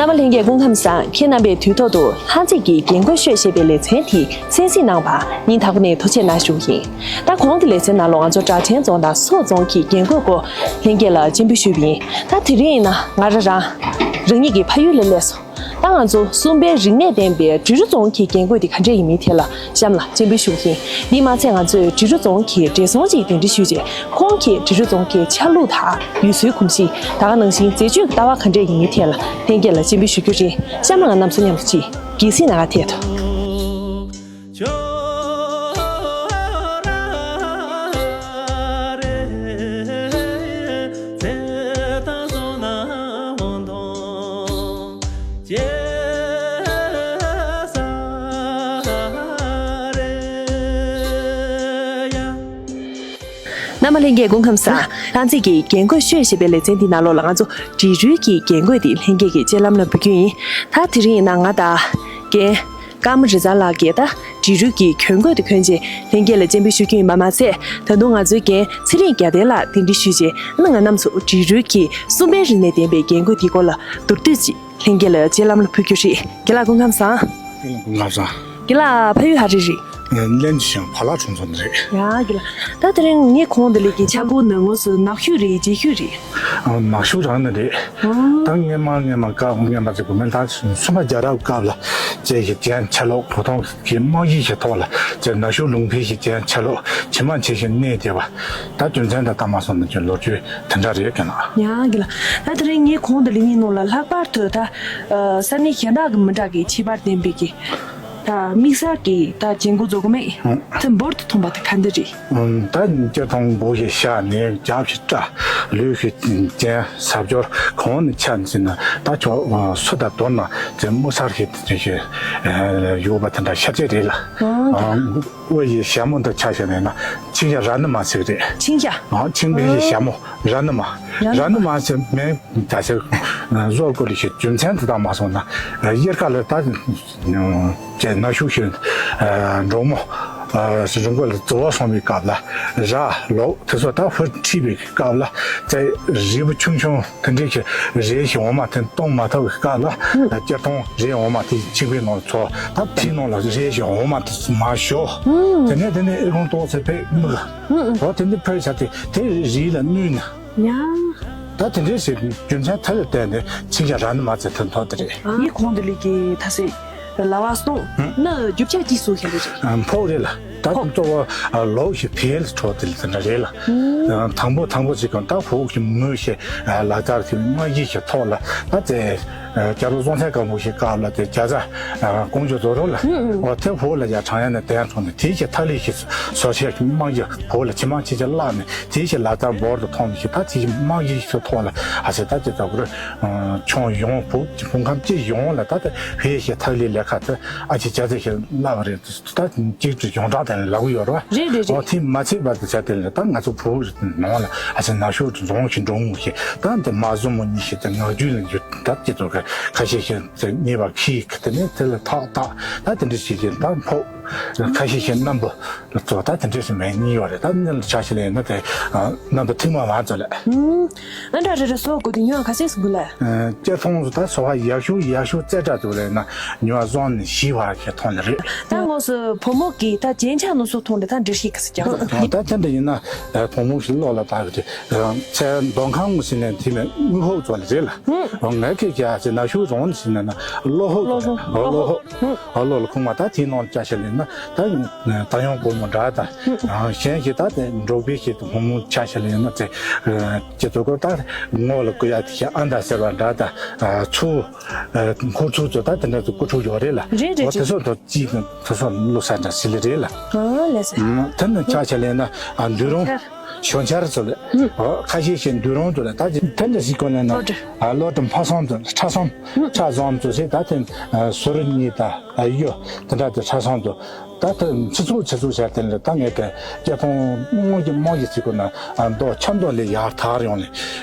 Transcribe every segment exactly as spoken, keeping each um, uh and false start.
རྣམ་པ་ལྷན་རྒྱས་སྐུ་ཁམས་བཟང་། ཁྱེད་རྣམ་པས་དུས་ཐོག་ཏུ་ལྷ་རྩེ་གི་རྒན་རྒོན་ཤོད་ཅེས་པའི་ལེ་ཚན་དེ་གསན་གཟིགས་གནང་བར་སྙིང་ཐག་པ་ནས་ཐུགས་རྗེ་གནང་ཞུ་གི་ཡིན། ད་གོང་གི་ལེ་ཚན་ནང་ལོགས་ང་ཚོ་སྦྲ་ཆེན་རྫོང་དང་སོག་རྫོང་གི་རྒན་རྒོན་སྐོར་ལྷན་རྒྱས་ལ་སྤྱན་འབུལ་ཞུས་པ་ཡིན། ད་དེ་རིང་ཡིན་ན་ང་རང་རང་རང་ཉིད་ཀྱི་ཕ་ཡུལ་ལ་སླེབས་སོང་། ད་ང་ཚོ་གསུམ་པའི་རིག་གནས་ལྡན་པའི་འབྲི་རུ་རྫོང་གི་རྒན་རྒོན་དེ་ག་འདྲས་ཡིན་མིན་ཐད་ལ་གཤམ་ལ་སྤྱན་འབུལ་ཞུ་གི་ཡིན། འདི་མ་ཚད་ང་ཚོས་འབྲི་རུ་རྫོང་གི་བགྲེས་སོང་ཅིག་གདན་འདྲེན་ཞུས་རྗེས་ཁོང་གིས་འབྲི་རུ་རྫོང་གི་ཆ་ལུགས་དང་ཡུལ་སྲོལ་གོམས་གཤིས། ད་ག་ནང་བཞིན་མཛེས་དཔྱོད་ཀྱི་ལྟ་བ་ག་འདྲས་ཡིན་མིན་ཐད་ལ་ལྷན་རྒྱས་ལ་སྤྱན་འབུལ་ཞུ་རྒྱུ་རེད། གཤམ་ལ་ང་རྣམ་ཚོ་མཉམ་དུ་ཅིག་རྒྱལ་སྲིད་ནང་ལ་ཐད་དོ། རྣམ་པ་ལྷན་རྒྱས་སྐུ་ཁམས་བཟང་། ལྷ་རྩེ་གི་རྒན་རྒོན་ཤོད་ཅེས་པའི་ལེ་ཚན་འདི་ནང་ལོགས་ལ་ང་ཚོ་འབྲི་རུའི་གི་རྒན་རྒོན་འདི་ལྷན་རྒྱས་ཀྱི་སྤྱན་ལམ་ལ་འབུལ་རྒྱུ་ཡིན། ད་དེ་རིང་ཡིན་ན་ང་དང་རྒན་ཀརྨ་རི་ཛ་ལགས་ཀྱིས་ད་འབྲི་རུའི་གི་གྱོན་གོས་དེ་གོན་རྗེས་ལྷན་རྒྱས་ལ་སྤྱན་འབུལ་ཞུ་རྒྱུ་ཡིན་པ་མ་ཟད། ད་དུང་ང་ཚོའི་རྒན་ཚེ་རིང་རྒྱལ་ལྡན་ལགས་གདན་འདྲེན་ཞུས་རྗེས་ང་རྣམ་ཚོ་འབྲི་རུའི་གི་གསུམ་པའི་རིག་གནས་ལྡན་པའི་རྒན་རྒོན་དེའི་སྐོར་ལ་མདོར་བསྡུས་ཅིག་ལྷན་རྒྱས་ལ་སྤྱན་ལམ་ལ་ཕུལ་རྒྱུ་རེད། རྒན་ལགས་སྐུ་ཁམས་བཟང་། སྐུ་ཁམས་བཟང་། རྒན་ལགས་ཕ་ཡུལ་ག་རེ་རེད། ལན་ཅི་ཞང་བ་ལ་ཁྲོང་ཚོ་ནས་རེད། ཡ་རྒན་ལགས། ད་དེ་རིང་ངས་གོང་དུ་ལས་ཀྱི་ཆ་བགོས་ནི་དངོས་སུ་ནག་ཤོད་རེད། རྗེས་ཤོད་རེད། ཨ། ནག་ཤོད་རང་ནི་རེད། ཨང་། ད་སྔས་མ་སྔས་མ་སྐབས་སྔས་མ་ཚེ་དགུ་མེ་ད་སུམ་པ་རྒྱལ་རབས་སྐབས་ལ་ཅེས་ཀྱི་ཅན་ཆ་ལོག་བོ་ཐོང་གི་རྨང་གཞི་ཞིག་ཐོག་ལ་ཅེས་ནག་ཤོད་ལུང་པའི་ཞིག་ཅན་ཆ་ལོག་ཇི་མ་ཇི་བཞིན་གནས་བསྡད་པ། ད་རྒྱུ་མཚན་ད་ལྟ་མ་སོང་ན་ཅེས་ལོ་རྒྱུས་དེ་འདྲ་རེད་ཀྱི་ན། ཡ་རྒན་ལགས། ད་དེ་རིང་ངས་གོང་དུ་ལས་ངའི་ནང་ལ་ལྷག་པར་དུ་ད་ས་གནས་གཞན་དག་གི་མི་འདྲ་གི་ཁྱད་པར་ལྡན་པའི་གི་ད་དམིགས་བསལ་གྱི་ད་རྒྱན་གོས་བཟོ་གི་མེད། ཨང་། དེ་འབུར་དུ་ཐོན་པ་དེ་ག་འདི་རེད། ཨང་། ད་སྐྱ་ཐོང་འབུ་ཞིག་ཤ་ནས་རྒྱབ་ཞིག་སྐྲ་ལུས་ཤིག་ཅན་ཟབ་སྦྱོར་གོང་ནས་ཆ་ནས་ཟིན་ན་ད་ཁྱོད་སུ་ད་དོར་ན་དེ་མུ་སར་ཞིག་དེ་ཞིག་ཡོད་པ་དེ་འདྲ་ཤ་ཅེ་རེད་ལ། ཨང་། ཨོ་ཡི་ཞྭ་མོ་འདི་ཆ་བཞག་ནས་ན་ཆིང་ཞྭ་ར་ནི་མ་ཟེར་རེད། ཆིང་ཞྭ། ཨང་། ཆིང་བན་ཞྭ་མོ་ར་ནི་མ། ར་ནི་མ་ཟེར་མིང་ད་ཟེར་བཟོ་དགོས་ལ་ཞིག་རྒྱུ་མཚན་དེ་དག་མ་སོང་ན་དབྱར་ཁ་ལ་ད་ཅེ་ན་ཤུགས་ཤིག་འབྲོག་མོ་རི་མགོ་ལ་རྫི་བ་སོང་བའི་སྐབས་ལ་ར་ལོག་དེ་ཚོ་ད་ཧུར་ཁྲིད་པའི་སྐབས་ལ་ཅེ་རིལ་བུ་ཆུང་ཆུང་དེ་འདྲའི་ཞིག་རེ་ཞིག་འོ་མ་དེ་གཏོང་མ་ཐུབ་པའི་སྐབས་ལ་སྐྱ་ཐོང་རེ་འོ་མ་དེ་ཆིང་བན་ནང་ཚོ་ད་དེའི་ནང་ལ་རེ་ཞིག་འོ་མ་དེ་མ་ཞོ། དེ་ནས་དེ་ནས་ཨེ་ཁོང་ཏོག་ཚེ་ཕེ་མི་ག་འོ་དེ་འདི་ཕོས་བྱ་དེ་དེ་རིལ་ལ་བསྣུན་ན། ཡ། ད་དེ་འདྲའི་ཞིག་རྒྱུ་མཚན་ཐ་ལ་བརྟེན་ནས་ཆིང་ཞྭ་ར་ནི་མ་ཚེ་ཐོན་ཐོག་དེ་རེད། ངས་གོང་དུ་ལས་ཀྱི་ད་སེ་ལ་བ་སྟོང་ནི་རྒྱུ་ཆ་ཅི་སུ་ཞིག་རེད། ཕོག་རེད་ལ་ད་གཙོ་བོ་ལོག་ཞིག་ཕེལ་ཁྲོ་དེ་ལ་དེ་འདྲ་རེད་ལ། དང་པོ་དང་པོ་ཅིག་གམ་ད་ཕོག་ཞིག་མོས་ཞེས་ལག་བསྟར་གྱི་རྨང་གཞི་ཞིག་ཐོག་ལ་ད་དེ། རྒྱལ་པོ་སྲོང་བཙན་སྒམ་པོ་ཞིག་སྐབས་ལ་དེ་རྒྱ་བཟའ་ཀོང་ཇོ་རྫོགས་རོགས་ལ་འོ་དེ་བོད་ལ་ཡ་འཆང་ཡ་ནས་གདན་དྲངས་ནས་དེའི་ཞིག་ཐ་ལི་ཞིག་བཟོ་བྱེད་ཀྱི་རྨང་གཞི་བོད་ལ་ཇི་མང་ཇི་ཆེ་བརླག་ནས་དེའི་ཞིག་ལག་བསྟར་འབོར་དུ་ཐོན་ཞིག་ད་དེའི་རྨང་གཞི་ཞིག་ཐོག་ལ་ཨ་ཙི་ད་ཅི་ད་གུ་རུ་ཁྱོན་ཡོངས་བོད་ཀྱི་བོད་ཁམས་སྤྱི་ཡོངས་ལ་ད་ལྟ་བོད་ཞིག་ཐ་ལི་ལས་ཁ་དེ་ཨ་ཅེ་རྒྱ་བཟའ་ཞིག་བརླག་པ་རེད། ད་གཅིག་ཏུ་ཡོངས་གྲགས་དེ་ལ་ལབ་ཡོད་རེད་བ། རེད་རེད་རེད། འོ་དེ་མ་ཚད་པ་དེ་ཆ་དེ་ལ་ད་ང་ཚོ་བོད་ནང་ལ་ཨ་ཙི་ན་ཤོར་རྫོང་ཞིག་འགྲོ་མུ་ཞིག་ད་འདི་མ་བཟོ་མོ་གཉིས་ཞིག་དེ་ངག་རྒྱུན་ལ་འགྱུར་ད་ཅི་ཚོ་ག་ཁ་ཤས་ཤིག་དེ་ཉེས་པ་ཁྱི་དེ་ནས་དེ་ལ་ཐག་ཐག་ད་དེ་འདྲ་ཞིག་ཞིག་ད་ཕོག་ཁ་ཤས་ཤིག་རྣམ་པ་ལ་ཚོ་ད་དེ་འདྲ་ཞིག་མེད་གཉིས་ཡོད་རེད། ད་འདི་ལ་ཆ་ཞིག་ལ་ཡིན་ན་དེ་རྣམ་པ་ཐིག་མ་མ་ཚོ་ལ། ཨ་འདྲ་རེ་རེ་སོ་དགོས་དུས་ཉོ་ཁ་སེགས་དགོས་ལ། སྐྱེ་ཐོང་སུ་ད་སོ་བ་ཡག་ཤོས་ཡག་ཤོས་རྩེ་དྲག་ཏུ་རེད་ན་ཉོ་བ་བཟོ་ནས་ཞི་བ་ཞེས་ཐོང་ལ་རེད། ད་དངོས་སུ་བུ་མོ་གིས་ད་རྒྱན་ཆ་ནུ་སོ་ཐོང་ལ་ད་འདྲི་ཤེས་ཁ་སི་ཀྱང་། ད་ཐེན་འདྲ་ཡིན་ན་བུ་མོ་ཞིག་ལོག་ལ་ད་གི་ཚེ་འདོན་ཁང་ངོ་ཟིན་ནས་དེ་ལ་དངུལ་ཕོག་ཚོ་ལ་རེད་ལ། ངས་ཁེ་ཁེ་ཨ་ཚེ་ན་ཤུ་རོང་ཟིན་ན་ན་བློ་ཕོག་ཚོ་ལ་བློ་ཕོག་བློ་ལ་ཁུངས་མ་ད་དེའི་ནང་ལ་ཅག་ཤ་ལེན་ན་ད་ད་ཡོང་སྒོར་མོ་འདྲ་ད་གཞན་ཞིག་ད་དེ་འབྲོག་པའི་ཞིག་ཏུ་བུ་མོ་ཅག་ཤ་ལེན་ན་ཚེ། ཅེས་ཚོ་ཀོ་ད་ངོ་ལ་ཀུ་ཡ་དེ་ཤ་ཨ་མདའ་ཟེར་བ་འདྲ་ད་ཚུ་འཁོར་ཚུ་ཚོ་ད་དེ་འདྲ་ཚོ་ཀུ་ཁྲུ་ཡོད་རེད་ལ། རེད་རེད་འོ་དེ་རེད། ཚོ་ཚོ་ཅི་དེ་ཚོ་བླུག་ས་འདྲ་སི་ལི་རེད་ལ། ཨ་ལེ་སེ། དེ་ནི་ཆ་ཆ་ལེན་ན་འདུས་རུང་ཞོ་འཆར་ཚོ་ལ་ཁ་ཤས་ཤིག་འདུས་རུང་ཚོ་ལ་ད་ཅི་དེ་འདྲ་སི་ཀོ་ལེན་ན་ལོ་དྲི་ཕ་སོང་ཚོ་ལ་ཁྲ་སོང་ཁྲ་སོང་ཚོ་སི་ད་དེ་ཟུར་གཉིས་ད་གཡོ་དེ་འདྲ་དེ་ཁྲ་སོང་ཚོ། ད་ལྟ་ཕྱི་ཚུལ་ཕྱི་ཚུལ་བྱས་དེ་ལ་ད་ངས་དེ་སྐྱེ་ཕུང་སྔོན་གྱི་རྨང་གཞི་ཚིག་གུ་ན་མདོ་ཆབ་མདོ་ལས་ཡར་དར་ཡོང་ནས་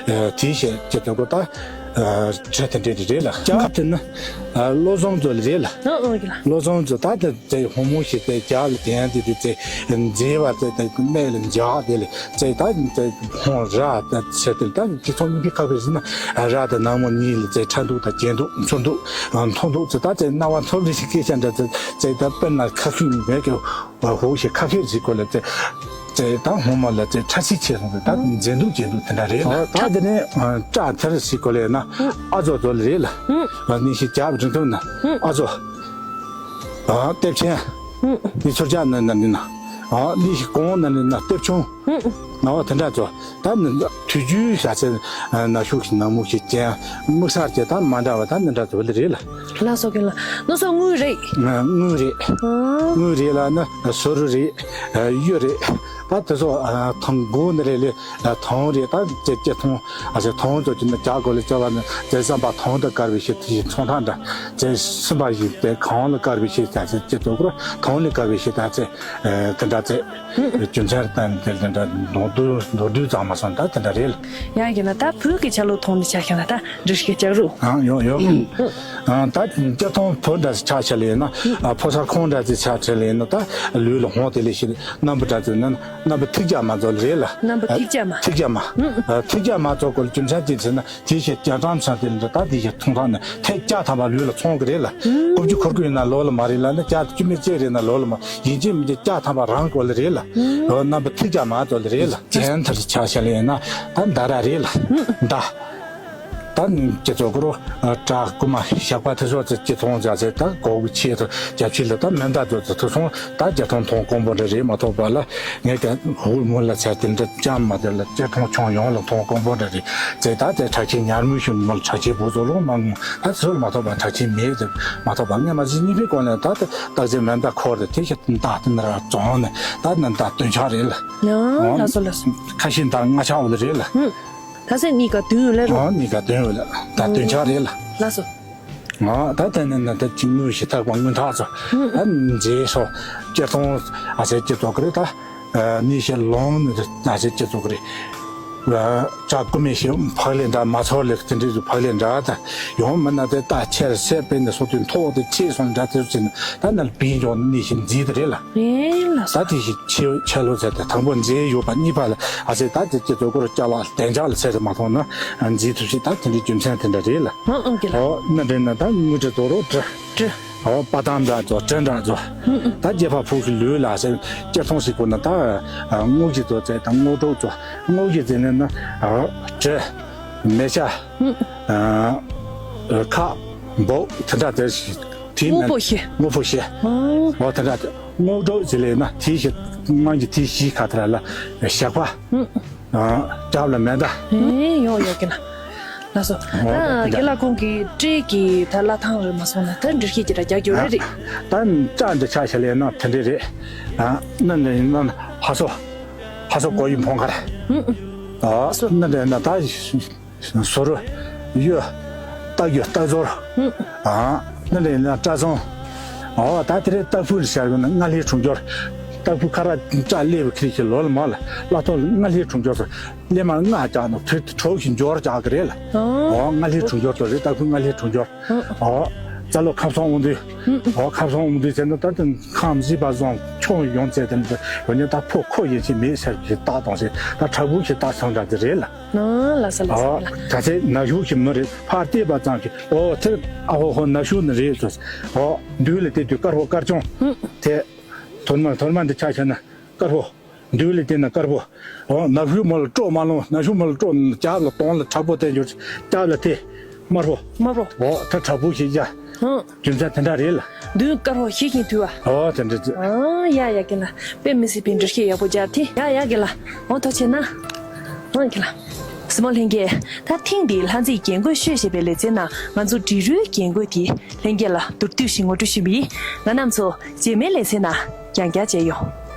དེའི་ཞེས་ཀྱི་དེ་གུ་ད་ ཨ་བྲིས་དེ་འདྲ་རེད་ལ། རྒྱབ་དེ་ནི་ཨ་བློ་བཟང་མཛོད་ལ་རེད་ལ། ཨ་ཨ་ཡིན་ལ། བློ་བཟང་མཛོད་ད་དེ་དེ་ཧོ་མོ་ཞིག་དེ་རྒྱབ་ལ་དེ་ཡང་དེ་དེ་དེ་མཛེས་པ་དེ་དེ་སྨད་ལ་འཇག་དེ་ལ་དེ་ད་དེ་ཧོང་ར་དེ་ཆེ་དེ་ད་དེ་ཚོ་གཉིས་ཀའི་ཁ་བའི་ཟིན་ན་ར་དེ་ནང་མོ་གཉིས་ལ་དེ་ཕྲ་འདུག་དང་རྒྱན་འདུག་མཚོ་འདུག་མཐོ་འདུག་དེ་ད་དེ་སྣང་བ་མཐོ་ལི་ཞིག་སྐད་ཆ་འདྲ་དེ་དེ་ད་དཔེར་ན་ཁ་ཤུ་མེད་ཀྱི། ཧོ་ཞེས་ཁ་ཤས་ཟིག་གོ་ལ་ཙེ། ཙེ་ད་སྔོན་མ་ལ་ཙེ་ཁྲ་ཚིག་ཆེ་སོང་ཙེ་ད་མཛེས་སྡུག་ཅན་འདུག་དེ་འདྲ་རེད་ལ། ད་དེ་ནས་བཀྲ་ཐེར་ཟིག་གོ་ལ་ན་ཨ་ཛོ་ཛོ་ལ་རེད་ལ། ནི་ཞིག་རྒྱབ་རིང་ཐུང་ན་ཨ་ཛོ། ལྟེབ་ཆེན། ནི་ཚུར་རྒྱག་ན་ན་ནི་ན། ནི་ཞིག་གོང་ན་ནི་ན་ལྟེབ་ཆུང་། ན་བ་དེ་འདྲ་ཚོ། ད་ནི་དུས་རྒྱུན་བྱ་ཚེ་ན་ཤུགས་ཤིག་ན་མུག་ཤིག་ཅན་དམིགས་བསལ་གྱི་ད་མ་འདྲ་བ་ད་ནི་འདྲ་ཚོ་ལ་རེད་ལ། ལགས་སོ་རྒན་ལགས། ནོར་སོང་དངུལ་རེད། དངུལ་རེད། དངུལ་རེད་ལ་ནི་སོ་རུ་རེད། གཡུ་རེད། ད་དེ་ཚོ་ཐང་མགོ་ནི་རེད་ལ་ཐང་རེད། ད་ཅེ་ཅེ་ཐང་ཨ་ཅེ་ཐང་ཚོ་ཅི་ནི་རྒྱ་གོ་ལ་ཅེ་བ་ནི་ཅེ་བསམ་པ་ཐང་དུ་དཀར་བའི་ཤེས་དེ་ཡི་ཚོང་ཐང་འདྲ་ཅེ་སེམས་པ་ཡི་དེ་གང་ལ་དཀར་བའི་ཤེས་ད་ཅེ་ཅེ་དོ་གོ་ཐང་ལ་དཀར་བའི་ཤེས་ད་ཅེ་དེ་འདྲ་ཅེ། རྒྱུ་མཚན་བསྟན་དེ་དེ་འདྲ་མདོར་བསྡུས་མདོར་བསྡུས་ཙམ་མ་སོང་ད་དེ་འདྲ་རེད་ལ། ཡང་གི་ན་ད་བོད་ཀྱི་ཆ་ལུགས་ཐོག་ནས་ཆ་བཞག་ན་ད་འདྲི་ཞིག་ལྕགས་རུ། ཨང་ཡོ་ཡོ། ཨང་ད་སྐྱ་ཐོང་བོད་འདྲ་ཆ་བཞག་ལ་ཡིན་ན་ཕོ་གསར་ཁོང་འདྲ་ཅིག་ཆ་བཞག་ལ་ཡིན་ན་ད་ལུས་ལ་ཧོང་དེ་ལས་ཤི་རྣམ་པ་འདྲ་ཅིག་ན་རྣམ་པ་ཐིག་རྒྱ་མ་ཚོ་ལ་རེད་ལ། རྣམ་པ་ཐིག་རྒྱ་མ། ཐིག་རྒྱ་མ། ཐིག་རྒྱ་མ་ཚོ་སྐོར་རྒྱུ་མཚན་ཅི་ཟེར་ན། དེ་བཞིན་རྒྱ་གྲམ་ཚང་དེ་འདྲ་ད་དེ་བཞིན་ཐུང་ཐང་ནས་ཐེག་བརྒྱ་ཐམ་པ་ལུས་ལ་ཚོང་གི་རེད་ལ། དགུ་བཅུ་གོ་དགུ་ཡིན་ན་ལོ་ལ་མ་རེད་ལ་ནི་བརྒྱ་བཅུ་མེད་གཅིག་རེད་ན་ལོ་ལ་མ་ཡིན་གཅིག་མིན་གཅིག་བརྒྱ་ཐམ་པ་རང་སྐོར་ལ་རེད་ལ། རྣམ་པ་ཐེག་བརྒྱ་མ་ཚོ་ལ་རེད་ལ། ཅན་ཐར་ཆ་བྱ་ལ་ཡིན་ན་ད་མདའ་ར་རེད་ལ། མདའ། ད་ནི་ཀྱི་ཚོ་གུ་རུ་བྲག་རྐུ་མ་ཞག་པ་དེ་ཚོ་ཚེ་ཀྱི་ཚོང་བྱ་ཚེ་ད་གོག་གི་ཆེད་དུ་རྒྱ་ཆེ་ལ་ད་མེ་མདའ་ཚོ་ཚེ་ཐུ་སོང་ད་རྒྱ་ཐོང་ཐོང་དཀོན་པོ་འདྲ་རེད་མ་ཐོག་པ་ལ། ངས་ཀྱང་ཧུར་མོ་ལ་ཚད་དེ་འདྲ་ཅང་མ་དེ་ལ་ཅེ་ཁོང་ཆུང་ཡོང་ལ་ཐོང་དཀོན་པོ་འདྲ་རེད་ཟེར། ད་དེ་གྲགས་ཆེན་ཉར་མུས་ཤིང་མོ་ལ་གྲགས་ཆེན་བུ་ཚོ་ལོ་མང་ངུ་ད་ཚོ་ལ་མ་ཐོག་པ་གྲགས་ཆེན་མེད་དེ་མ་ཐོག་པ་ངས་མ་གཞི་གཉིས་པའི་སྐོར་ནས་ད་དེ་སྟག་རྩེ་མེ་མདའ་འཁོར་དེ་དེ་ཤི་མདའ་དེ་ནི་ར་བཙོང་ནས་ད་ནི་མདའ་སྟོན་ཆ་རེད་ལ། ཡང་ལ་སོ་ལ་སོ། ཁ་ཤས་མདའ་ལྔ་ཆ་འོ་ལ་རེད་ལ། ད་སེ་གཉིས་ཀ་བདུན་ལ་རོ། ཨ་གཉིས་ཀ་བདུན་འོ་ལ་མདའ་སྟོན་ཆ་རེད་ལ། ལ་སོ། ང་ད་ལྟ་ནས་ན་ད་ཅིག་དངུལ་ཞིག་ཐག་པ་དངུལ་ཐག་ཚོ་ཨ་མཛེས་སོ་སྐྱེ་ཐོང་ཨ་ཟེར་སྐྱེ་ཐོག་གི་རེད་ད། ནི་ཞེ་ལོང་ནི་ཨ་ཟེར་སྐྱེ་ཐོག་གི་རེད། ཅག་ཀུ་མེ་ཞེ་ཕག་ལས་འདྲ་མ་ཚོར་ལས་དེ་འདྲའི་ཕག་ལས་འདྲ་ད་ཡོང་མི་ན་དེ་ད་ཆེར་སེ་པེ་ནི་སོ་དུས་མཐོ་དེ་ཆེ་སོང་འདྲ་དེ་ཟེར་ན་ད་ནི་བིན་འཇོག་ནི་ཞེ་མཛེས་དེ་རེད་ལ། ད་དེ་ཞིག་ཆེ་ཆེ་ལོ་ཟེར་ཏེ་དང་པོ་མཛེས་ཡོད་པ་གཉིས་པ་ལ་ཨ་ཟེར་ད་དེ་སྐྱེ་ཐོག་གི་རེད་ཅག་ལ་བདེ་འཇགས་ལ་ཟེར་ཏེ་མ་མཐོང་ན་མཛེས་ཐུབ་ཞིག་ད་དེ་འདྲའི་རྒྱུ་མཚན་དེ་འདྲ་རེད་ལ། ཨང་ཨང་གི་ལ། ཨོ་ན་འདྲེ་ན་ད་དངུལ་འདྲེ་དོ་རོ་འདྲ། འདྲེ། ཨོ་པ་དང་འདྲ་ཚོ་འདྲེ་འདྲ་ཚོ། ད་རྒྱལ་ཕ་ཕུག་གི་ལུས་ལ་ཟེར་སྐྱེ་ཐོང་ཞིག་གོ་ན་ད་དངུལ་གྱི་ཚོ་ཚེ་དང་དངོས་གྲོགས་ཚོ་དངུལ་གྱི་ཚེ་ནས་ན་འདྲེ། མེ་ཤ། ཁ། འབོག་དེ་འདྲ་དེ་ཞིག་དེ་དངོས་པོ་ཤེས། དངོས་པོ་ཤེས། ཨོ་དེ་འདྲ་དེ། དངོས་གྲུབ་ཟེར་ལས་ན་དེའི་ཞིག་དམངས་ཀྱི་དེའི་གཞིས་ཁ་ཐར་ལ་ཞག་པ། ཨ་སྐྱབས་ལ་མེ་མདའ། ཨེ་ཡོ་ཡོ་གི་ན། ལགས་སོ། ད་རྒན་ལགས་ཁོང་གི་སྤྲེལ་གྱི་ད་བླ་ཐང་རེད་མ་སོང་ན་ད་འདྲི་ཤེས་ཀྱི་ར་རྒྱག་རྒྱུ་རེད་རེད། ད་སྐྲ་འདི་ཆ་ཤ་ལས་ན་དེ་འདྲས་རེད། ཨ་ན་ནི་ན་ཧ་སོ། ཧ་སོ་གོ་ཡི་འཕོང་ཁར། ཨ་ན་འདི་ན་ད། ཟུར། གཡུ། སྟག་གཡུ་སྟག་ཟོར། ཨ། ནི་ལས་ན་སྐྲ་བཟང་། ཨོ་ད་དེ་རེད་སྟག་ཕུ་ཤར་བ་ན་ལྔ་ལྷའི་དྲུང་འབྱོར། སྟག་ཕུ་ཁ་ར་སྐྲ་ལེབ་ཁྱེར་ཁྱེར་ལོ་ལ་མ་ལ་བླ་ཐོག་ལྔ་ལྷའི་དྲུང་འབྱོར་སོ། ལེ་མ་ལྔ་བཅག་ན་དུས་དྲུག་ཞིག་འབྱོར་བཅག་གི་རེད་ལ། ཨོ་ལྔ་ལྷའི་དྲུང་འབྱོར་དོ་རེད་སྟག་ཕུ་ལྔ་ལྷའི་དྲུང་འབྱོར། ཨོ། རྩ་ལོ་ཁམས་སངས་དབང་འདུས། ཨོ་ཁམས་སངས་དབང་འདུས་ཟེར་ན་ད་དུང་ཁམས་བཞི་པ་བཟང་ཁྱོད་ཡོང་ཚེ་དེ་འདི་ཡོད་ནི་ད་ཕོ་ཁོ་ཡིན་ཞིག་མེད་ཟེར་གྱི་རྟགས་དང་ཞིག་ད་དྲག་པོ་ཞིག་རྟགས་སང་འདྲ་དེ་རེད་ལ། ཨ་ལ་ས་ལ་ས་ཨོ། ལ། ད་ཚེ་ན་ཞུགས་ཀྱི་མི་རེད་ཕར་བལྟས་པ་ཙམ་གྱིས་ཨོ་ཚེ་ཨ་ཧོ་ཧོ་ན་ཞུགས་ནི་རེད་ཟེར། ཨོ་འདུས་ལ་བལྟས་དུས་དཀར་པོ་དཀར་ཆུང་། དེ། དོར་མ་དོར་མ་འདི་ཆ་བྱས་ན་དཀར་པོ། འདུས་ལ་བལྟས་ན་དཀར་པོ། ཨོ་ན་ཞུགས་མོ་ལ་སྤྲོ་མ་ལོང་ན་ཞུགས་མོ་ལ་སྤྲོ་རྒྱབ་ལ་གདོང་ལ་དྲག་པོ་བསྟན་འགྱུར་རྒྱབ་ལ་དེ། དམར་པོ། དམར་པོ། ཨོ་ད་དྲག་པོ་ཞིག་ཡ། རྒྱུ་མཚན་དེ་འདྲ་རེད་ལ། མདུན་དཀར་པོ་ཞིག་གིས་དུས་བ། ཨོ་དེ་འདྲ་ཅི། ཨ་ཡ་ཡ་གི་ལ། དཔེ་མི་སྲིད་པའི་འདྲི་ཤེས་ཡག་པོ་སྦྱར་ཏེ་ཡ་ཡ་གི་ལ། ཨོ་ཐོ་ཆེ་ན། ཨོ་གི་ལ། སྲིད་མོ་ལྷན་རྒྱས། ད་ཐེངས་འདིའི་ལྷ་མཛེས་རྒྱན་གོས་ཤོད་ཞེས་པའི་ལེ་ཚན་ནང་ང་ཚོ་འབྲི་རུའི་རྒྱན་གོས་དེ་ལྷན་རྒྱས་ལ་མདོར་བསྡུས་ཤིག་ངོ་སྤྲོད་ཞུས་པ་ཡིན། ང་རྣམ་ཚོ་རྗེས་མའི་ལེ་ཚན་ནང་ཡང་བསྐྱར་མཇལ་ཡོང་།